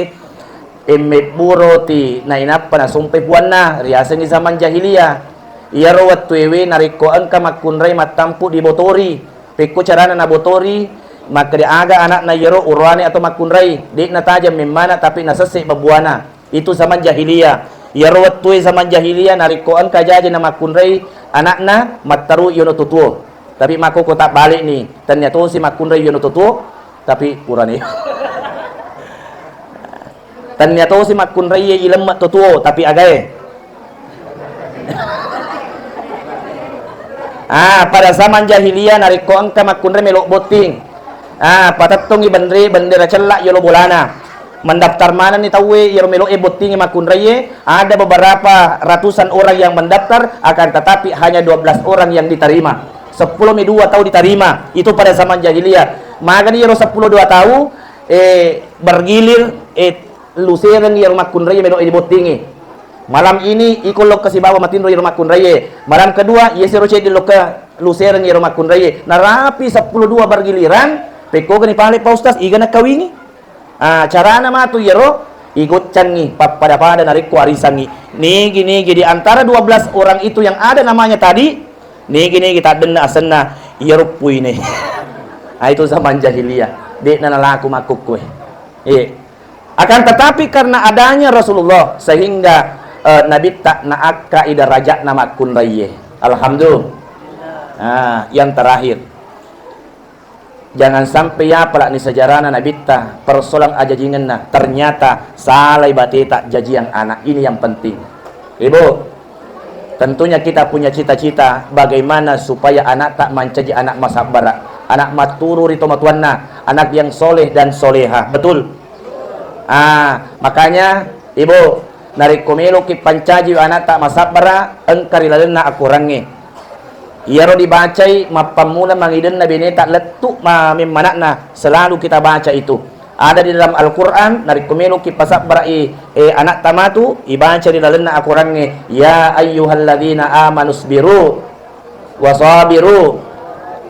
eh, mebburoti nainappa nasompai puanna, riasengngi zaman jahiliyah. Iyaro wettuewe narekko engka makkunrai mattampu dibotori. Pekko carana nabotori, makkeda aga ana'na iyaro uroane atau makkunrai, de'na tajeng memmana tapi nasesse babbuana. Itu zaman jahiliyah. Iyaro wettue zaman jahiliyah narekko engka jaji namakkunrai ana'na, matteru iyono tutuo. Tapi makkoko tabbale'ni, tennia tosi makkunrai iyono tutuo, tapi purane. Tennia tosi makkunrai ilemme tutuo, tapi agae. Ah, pada zaman jahiliyah narekko engka makkunrai melo botting. Ah, patettongi bendera, bendera cella yolo bolana. Mendaftar manenni tauwe yero melo e bottingi makkunrai e, ada beberapa ratusan orang yang mendaftar, akan tetapi hanya dua belas orang yang diterima. Seppulo mi dua tau diterima. Itu pada zaman jahiliyah. Magani yero seppulo dua tau, eh, bergilir, eh, lusereng yero makkunrai e melo e dibottingi. Malam ini iko lokka sibawa matinro iro makkunraiye. Malam kedua, yesero cedde lokka lusereng iro makkunraiye. Narapi seppulo dua bergiliran, pekkogani pale Pak Ustaz, iga nakawingi? Ah, carana matu yero, igoccangi pappada-pada narekko arisangi. Nigi-nigi di antara dua belas orang itu yang ada namanya tadi, nigi-nigi taddenna asenna, iyaro puine. Ah, itu zaman jahiliyah. De'na nalaku makkukkue. Eh. Akan tetapi karena adanya Rasulullah sehingga, eh, Nabitta naakkai darajatna makkunraiye. Alhamdulillah. Ah, yang terakhir. Jangan sampai yapalani sejarahna Nabitta, persoalan ajajingenna, ternyata salai bateta jajiang anak. Ini yang penting. Ibu, tentunya kita punya cita-cita bagaimana supaya anakta mancaji anak masabbara, anak matturu ri tomatoanna, anak yang soleh dan soleha. Betul? Ah, makanya, Ibu, narekko meloki pancaji anakta masabbara, engka ri lalenna akorangnge. Iyaro dibacai mappammula mangidenna beneta lettu ma-, memmanakna, selalu kita baca itu. Ada di dalam Al-Quran, narekko meloki pasabbarai, eh, anakta matu, ibaca ri lalenna akorangnge, "Ya ayyuhalladzina amanu sbiru, wasabiru,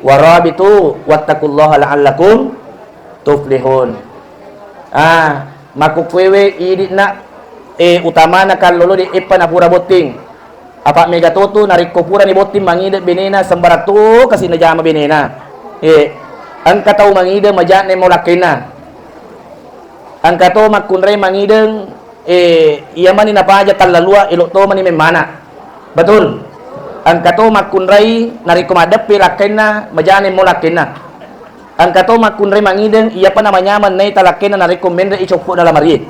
warabitu, wattaqullaha la'allakum tuflihun." Ah, makkukkuewe idi'na, eh, utamana kallolo de eppa napura botting. Apa mega totu narekko purani botting mangide benena sembarang to kasi najama benena. Eh, engka tau mangide majane molakkainna. Engka to makkunrai mangideng, eh, iya mani napaja tallalua, elok to mani memmana. Betul? Engka to makkunrai narekko maddeppe lakkainna, majane mo lakkainna. Engka to makkunrai mangideng, iyapa namanyameng naita lakkainna narekko menre i coppo dalam arie.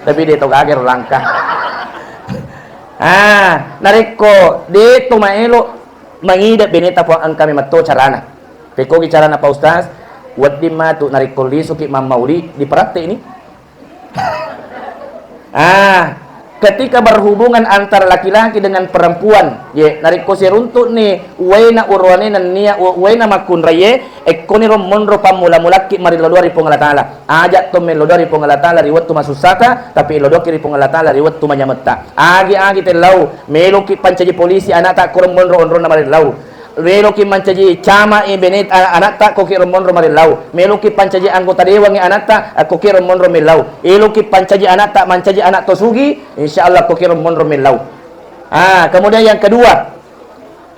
Tapi de to gagero langka. Ah, narekko de to maelo mangide beneta Puang engka memetto carana. Pekkogi carana Pak Ustaz, wedding matu narekko lisuki mammauli, diperatte ini. Ah, ketika berhubungan antara laki-laki dengan perempuan, ye, narekko siruntu'ni uwaina uruwane nennia u-, uwaina makkunraiye, ekkoniro monro pammula-mulakki marillo doa ri Puang Allah Taala. Aja to mello doa ri Puang Allah Taala ri wettu masussata, tapi ello doaki ri Puang Allah Taala ri wettu manyametta. Agi-agi tellau, meloki pancaji polisi anakta koro monro onronna marillau. Meloki mancaji cama e benet-, a-, anakta, koki ro monro marillau. Meloki pancaji anggota dewan e anakta, a, koki ro monro millau. Eloki pancaji anakta, mancaji anak to sugi, insya Allah koki ro monro millau. Ah, kemudian yang kedua,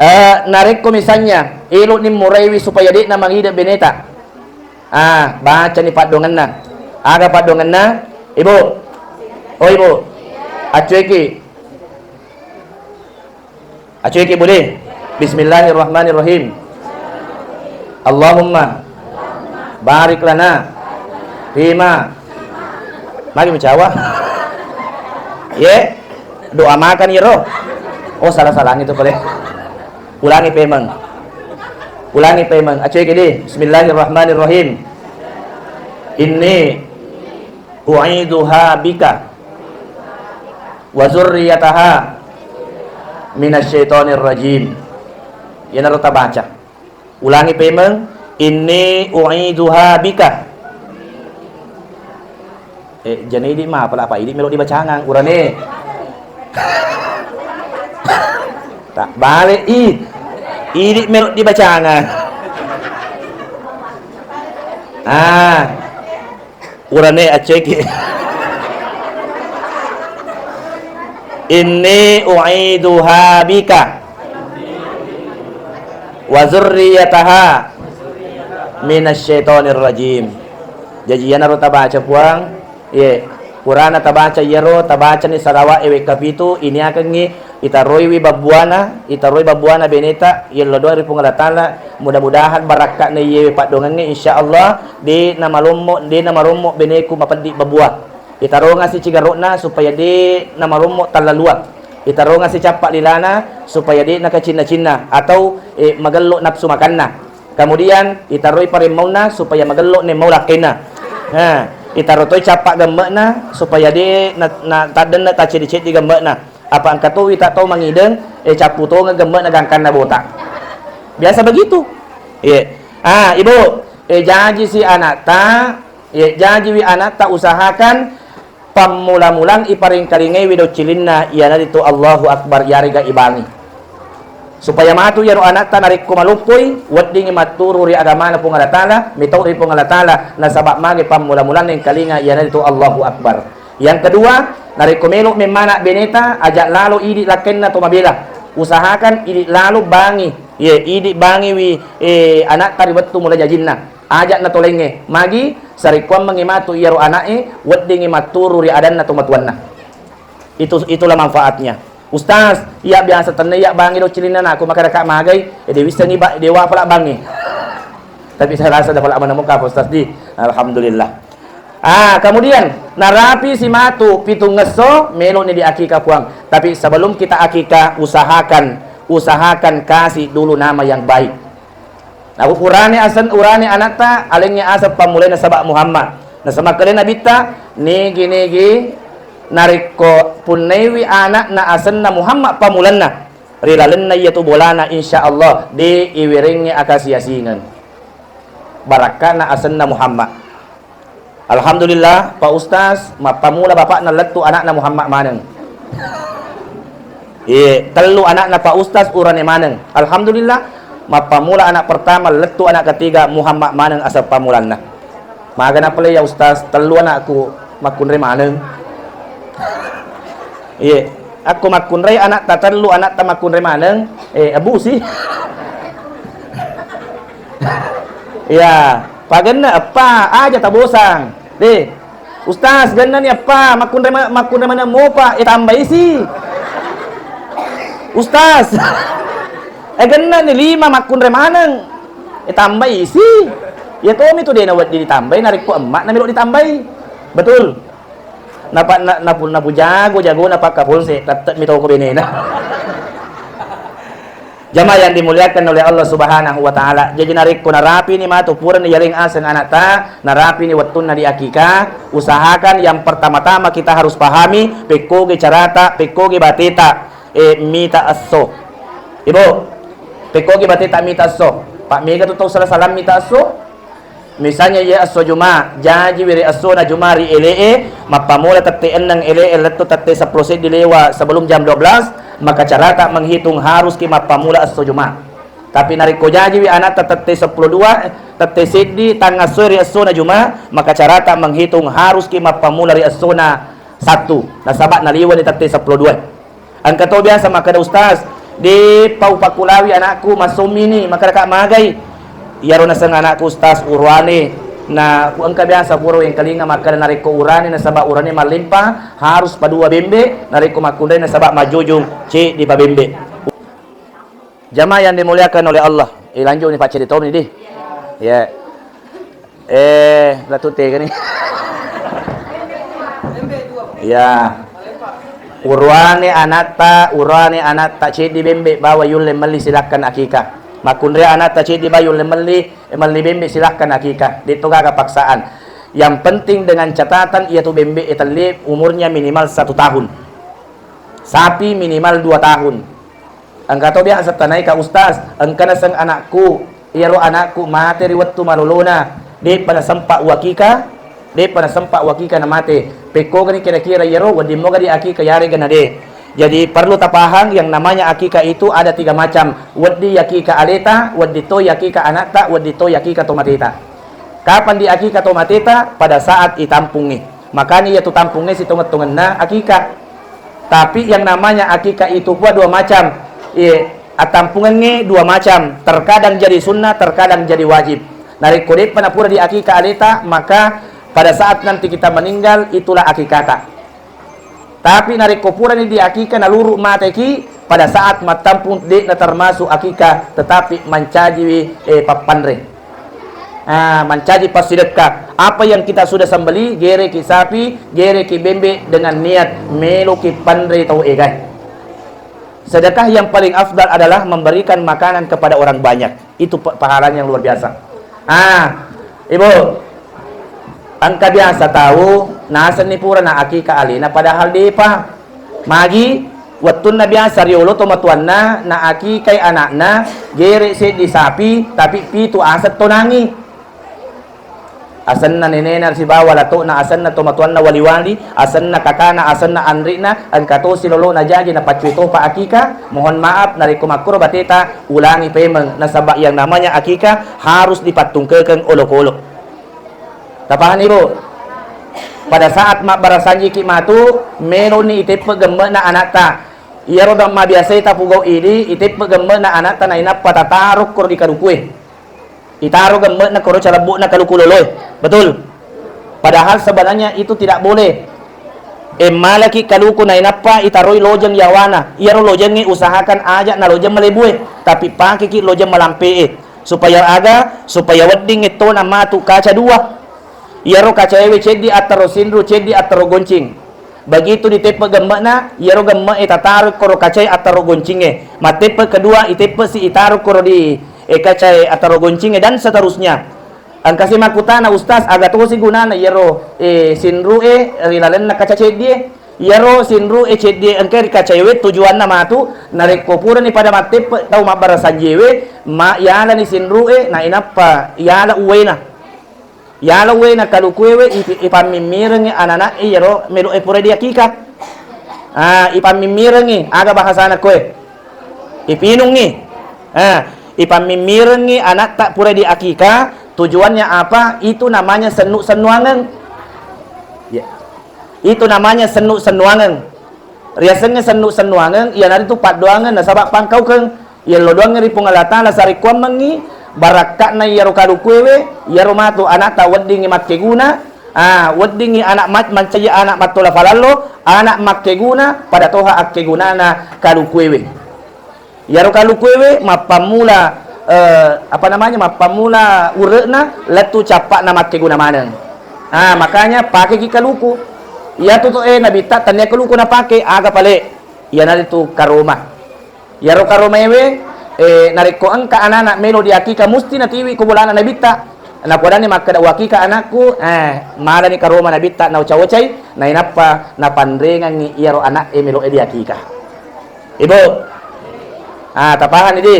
eh, narekko misalnya eloni muraiwi supaya de'na mangide beneta. Ah, bacani paddongenna. Aga paddongenna? Ibu. Oh, Ibu. Accueki. Acuiki boleh? Bismillahirrahmanirrahim. Allahumma barik lana fima. Magi mencawa? Ye, doa makan ya roh. Oh, salah-salah itu boleh. Ulangi pemeng. Ulangi pemeng. Acuiki deh. Bismillahirrahmanirrahim. Inni u'iduha bika wa zurriyataha minasyaitonir rajim. Iyanaro tabaca. Ulangi pemeng, inni u'iduha bika. Eh, jane idi mapala apa idi melo dibacangang, urane. Tak balik i. Idi melo dibacangang. Ah. Urane acceki. Inni u'iduha bika wa zurriyataha minasyaitonir rajim. Jaji iyanaro tabaca, Puang. Ye, purana tabaca iyaro, tabacani salawa'e wekka pitu, iniakengngi itaroiwi babbuana, itaroi babbuana beneta, yello doa ri Puang Allah Taala, mudah-mudahan barakka'na iyewe paddongengnge, insya Allah, de namalommo, de namarommo beneku mapeddi babua. Itarongasi cigaro'na supaya de namarommo tallalua. Itaronga sicappa lilana supaya de'na kacinna-cinna atau, eh, magello nafsu makanna. Kemudian itaroi paremmaunna supaya magello nemmau lakkenna. Nah, itaro toi cappa gemme'na supaya de' na, na taddenne tacceddi-ceddi gemme'na. Apa engka towi ta tau mangideng, eh, cappu tongeng gemme'na gangkanna botak. Biasa begitu. Iya. Ah, Ibu, eh, jaji si anakta, iya, jajiwi anakta usahakan pammula-mulang iparingkalingai wi doccilinna iyanaritu Allahu Akbar, yarega ibangi. Supaya matu iyaro anakta narekko maluppoi, weddingngi matturu ri agamana Puang Allah Taala, metau ri Puang Allah Taala, nasaba magi pammula-mulang nengkalinga iyanaritu Allahu Akbar. Yang kedua, narekko melo memmana beneta, aja lalo idi lakkenna to mabela. Usahakan idi lalo bangi, ye, idi bangiwi, eh, anakta ri wettu mula jajinna. Aja natolengnge. Magi sarekkuammengngi matu iyaro ana'e, weddingngi matturu ri adanna tomatuanna. Itu, itulah manfaatnya. Ustaz, iya biasa tenna iya bangi doccilinna anakku, maka raka magai, eh, de wissengngi ba-, dewa pala bangi. Tapi saya rasa dapat mana muka Pak Ustaz di. Alhamdulillah. Ah, kemudian narapi si matu pitungngesso meloni di akika puang. Tapi sebelum kita akika, usahakan, usahakan kasih dulu nama yang baik. Naku urane asen-, urane anatta, alengnge aseng pammulaina saba Muhammad. Nasemakkedai Nabitta, nigi-nigi narekko punnaiwi anakna asenna Muhammad pammulanna, ri lalenna iyatu bolana, insya Allah de iwerengnge akasiasingeng. Barakkana asenna Muhammad. Alhamdulillah, Pak Ustaz, mappamula bapakna lettu anakna Muhammad maneng. Iye, tellu anakna Pak Ustaz urane maneng. Alhamdulillah, mappamula anak pertama lettu anak ketiga Muhammad maneng aseng pammulanna. Magana pale ya Ustaz, tellu anakku makkunrai maneng. Iye, akko makkunrai anakta tellu, anakta makkunrai maneng, eh, abusi. Iya, pagenna eppa, aja tabosang. De, Ustaz, gennani eppa, makkunrai ma-, makkunrai maneng mopa, eh, tambai si. Ustaz, eh, gennani lima, makkunrai maneng, eh, tambai si. Iya tomi tu de nawedding ditambai, narekko emma na melo ditambai. Betul. Napa-, na-, napu-, napujago-jagona pakkapolsek, tette'mi toko benena. Jamaah yang dimuliakan oleh Allah Subhanahu wa Ta'ala. Jaji, narekko narapini matu purani yaleng aseng anakta, narapini wettunna di akikah, usahakan yang pertama-tama kita harus pahami, pekkogi carata, pekkogi bateta, eh, mita esso. Ibu, pekkogi bateta mita esso. Pak, mega tu tau salah-salah mita esso. Misalnya, iye esso Juma, jaji wiri essona Juma ri ele'e, mappamola tette enneng ele'e lettu tette seppulo seddi lewa sebelum jam dua belas, maka carata menghitung haruski mappamola esso Juma. Tapi narekko jajiwi anatta tette seppulo dua, tette seddi, tangngassoi ri essona Juma, maka carata menghitung haruski mappamola ri essona Sattu, nasaba naliwani tette seppulo dua. Engka to biasa makkeda, "Ustaz, de'pa upakkulawi anakku, massommini, makkeda ka magai." Iyaro naseng anakku, "Ustaz, urane." Na ku engka biasa pura wengkalinga makkeda, "Narekko urane nasaba urane mallempa, harus padua bembe, narekko makkunrai nasaba majujung, ceddi pa bembe." Jamaah yang dimuliakan oleh Allah. Eh, lanjut ni, Pak, cerita ni, di. Ya. Eh, latu tega ni. Ya. Uruane anatta, uruane anatta ceddi bembe bawa yulle melli, silakan akikah. Makkunrai anatta ceddi bawa yulle melli, eh, melli bembe, silakan akikah. De'to gaga paksaan. Yang penting dengan catatan, iyatu bembe e telli umurnya minimal satu tahun. Sapi minimal dua tahun. Engka to biasa tanaika, "Ustaz, engka naseng anakku, iyaro anakku mate ri wettu malolona, de'pa nasempa uakika, de'pa nasempa uakika namate." Pekkogani kira-kira iyaro, wedding moga diakika yarega nade? Jadi, perlu tapahang, yang namanya akika itu ada tiga macam. Wedding yakika aleta, wedding to yakika anatta, wedding to yakika tomateta. Kapan diakika tomateta? Pada saat itampungngi. Makanya iyatu tampungnge sitongeng-tongenna akika. Tapi yang namanya akika itu pua dua macam. Iya, attampungengnge dua macam. Terkadang jadi sunnah, terkadang jadi wajib. Narekko de'pa napura diakika aleta, maka pada saat nanti kita meninggal, itulah akikata. Tapi narekko purani diakika naluru mateki, pada saat mattampung de'na termasuk akika, tetapi mancajiwi, eh, pappanre. Ah, mancaji passidekka. Apa yang kita sudah sembeli, gereki sapi, gereki bembe dengan niat meloki panre tau egae. Sedekah yang paling afdal adalah memberikan makanan kepada orang banyak. Itu pa-, pahalanya yang luar biasa. Ah, Ibu, engka biasa tau nasenni pura na akika alena, padahal depa. Magi, wettunna biasa riolo tomatoanna na akikai anakna, gere seddi sapi, tapi pitu aseng tonangi. Asenna nenena sibawa lato'na, asenna tomatoanna wali-wali, asenna kakana, asenna anri'na, engka tosi lolona jaji napaccui topa akika. Mohon maaf, narekko makkuro bateta, ulangi pemeng, nasaba yang namanya akika harus dipattungkekeng olokolo. Tapahani, Bu? Pada saat mabbarasanjiki matu, meloni iteppe gemme'na anakta. Iyaro mabiasai tapugau idi, iteppe gemme'na anakta nainappa tatarukko ri kalukue. Itaro gemme'na koro calebbu'na kaluku loloe. Betul? Padahal sebenarnya itu tidak boleh. E, malaki kaluku nainappa itaroi lojeng yawana. Iyaro lojengnge usahakan aja na lojeng malebue, tapi pakeki lojeng malampe'e. Supaya aga? Supaya wedding ettona matu kaca dua. Iyaro kacaewe ceddi attaro sinru, ceddi attaro goncing. Begitu diteppe gemme'na, iyaro gemme'e tataro koro kacae attaro goncingnge. Matteppe kedua, iteppesi itaro koro di, e, kacae attaro goncingnge, dan seterusnya. Engkasi makkutana, "Ustaz, aga tosi gunana iyaro, e, sinru'e ri lalenna kaca ceddie?" Iyaro sinru'e ceddie engka ri kacaewe tujuanna matu, narekko purani pada matteppe tau mabbarasanjiewe, ma-, yalani sinru'e, nainappa yala uwena. Yala uwena kalukuewe, ipi-, ipammimmirengngi anana'e iyaro melo'e pura diakika. Ah, ipammimmirengngi, aga bahasana koe? Ipinungngi. Ah, ipammimmirengngi anakta pura diakika, tujuannya apa? Itu namanya sennu-sennuangeng. Ya. Itu namanya sennu-sennuangeng. Riasengnge sennu-sennuangeng, iyanaritu paddoangeng nasaba pangkaukeng. Yello doangnge ri Puang Allah Ta'ala sarekkuammengngi barakka'na iyaro kalukuewe, iyaro matu anakta weddingngi makkeguna, ah, weddingngi anak ma-, mancaji anak mattola falallo, anak makkeguna, pada toha akkegunana kalukuewe. Iyaro kalukuewe mappammula, eh, apa namanya, mappammula ure'na lettu cappa'na makkeguna maneng. Ah, makanya pakeki kaluku. Iyatu to, eh, nabitta tania kaluku napake, aga pale? Iyanaritu karoma. Iyaro karomaewe, eh, narekko engka anana melo diakika, musti natiwi ko bolana nabitta. Napodanni makkeda, "Uakika anakku," eh, malani karoma nabitta nauca-ucai, nainappa napanrengangngi iyaro ana'e melo'e diakika. Ibu, ah, tapahani di?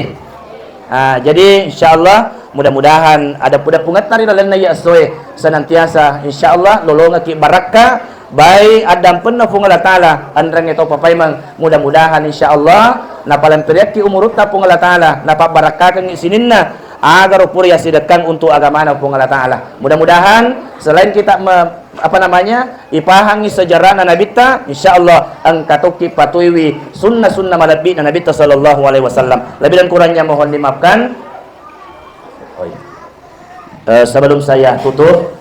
Ah, jadi insyaallah mudah-mudahan ada puda-pungetta ri lalenna iya essoe senantiasa insyaallah lolongekki barakka, bai addampenna Puang Allah Ta'ala, enrengnge topa paimeng. Mudah-mudahan insyaallah napalemperiakki umurutta Puang Allah Ta'ala, napabbarakkakeng sininna, agaro pura yasidekkang untuk agamana Puang Allah Ta'ala. Mudah-mudahan selain kita me-, apa namanya, ipahangi sejarahna nabitta, insyaallah engka tokki patuiwi sunna-sunna malebbi'na nabitta sallallahu alaihi wasallam. Lebih dan kurangnya mohon dimaafkan. Oh, iya. Eh, sebelum saya tutup,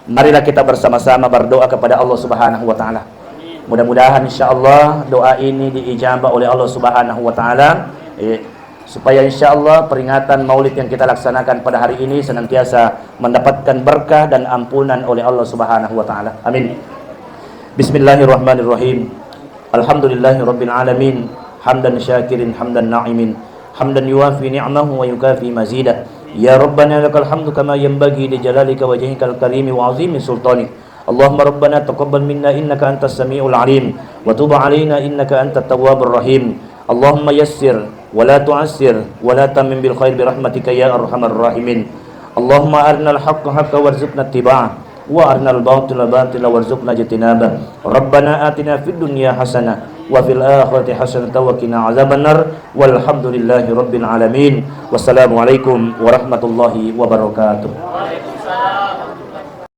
marilah kita bersama-sama berdoa kepada Allah Subhanahu wa Ta'ala. Mudah-mudahan, insyaallah, doa ini diijabah oleh Allah Subhanahu wa Ta'ala, eh, supaya, insyaallah, peringatan Maulid yang kita laksanakan pada hari ini senantiasa mendapatkan berkah dan ampunan oleh Allah Subhanahu wa Ta'ala. Amin. Bismillahirrahmanirrahim. Alhamdulillahirabbil alamin. Hamdan syakirin, hamdan na'imin. Hamdan yuwafi ni'mahu wa yukafi mazidah. Ya Rabbana, lakal hamdu kama yanbaghi li jalalika wajhikal karimi wa azimi sultanik. Allahumma Rabbana, taqabbal minna innaka antas samiul alim, wa tub alaina innaka antat tawwabur rahim. Allahumma yassir wa la tu'assir wa la tammim bil khair bi rahmatika ya arhamar rahimin. Allahumma arinal haqqa haqqa warzuqna ittiba'ah, wa arinal batila batila warzuqna ijtinabah. Rabbana atina fid dunya hasanah wa fil akhirati hasanatan wa qina azabannar. Walhamdulillahi rabbil alamin. Wassalamualaikum warahmatullahi wabarakatuh.